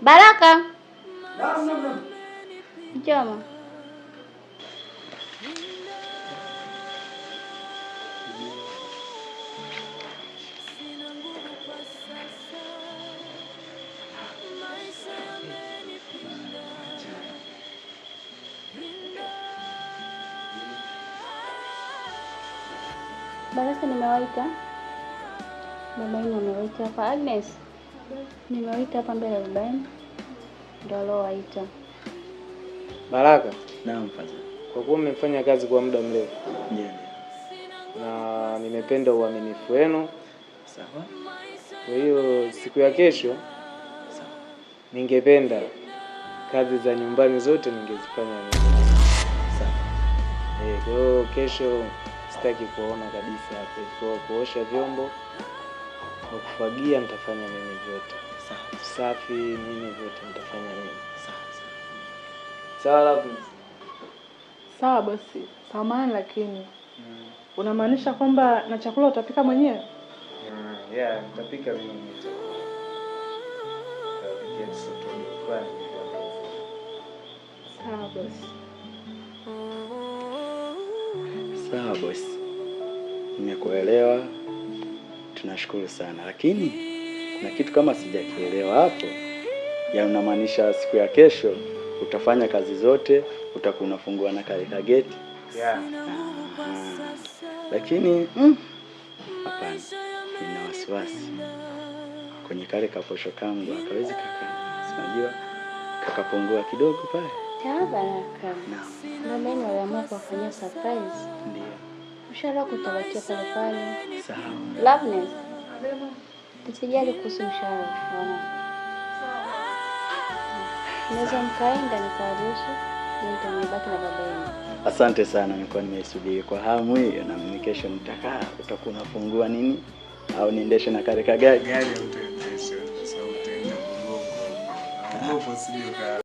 Baraka. Naam, naam, naam. Njoo. Baraka nimewaita. Baba yenu amewaita hapa. Agnes. Nimewaita hapa mbele ya baba yenu. Ndio alowaita. Baraka. Naam fadhili. Kwa kuwa mmefanya kazi kwa muda mrefu. Ndiyo. Na nimependa uaminifu wenu. Sawa. Kwa hiyo siku ya kesho sawa, ningependa kazi za nyumbani zote ningezifanya mimi. Sawa. Kwa hiyo kesho sitaki kuona kabisa hapo. Kwa kuosha vyombo, kwa kufagia nitafanya mimi vyote. Sawa. Safi nini vyote nitafanya mimi. Sawa. Sawa Loveness. Sawa bosi. Samahani lakini unamaanisha kwamba na chakula utapika mwenyewe? Yeah, nitapika mimi mwenyewe chakula. Nitapikia soto fulani. Sawa bosi. Sawa bosi. Nimekuelewa. Tunashukuru sana. Lakini kuna kitu kama sijakielewa hapo. Ya unamaanisha siku ya kesho utafanya kazi zote, utakuwa unafungua na kale kageti. Yeah. Lakini hapana. Nina wasiwasi. Kwenye kale kaposho kangu akawezi kaka. Unajua kakapungua kidogo pale. Sawa Baraka. Naam. Mama yenu aliamua kuwafanyia surprise. Ndiyo. Mshahara wako utabakia pale pale. Sawa. Loveness. Msijali kuhusu mshahara wanangu. Naweza mkaenda nikawaruhusu, mimi nitabaki na baba yenu. Asante sana, nilikuwa nimeisubiri kwa hamu hiyo, na mimi kesho nitakaa, utakuwa unafungua nini au niendeshe na kale kagari? Gari utaendesha, sababu utaenda mgongo. Mgongo sio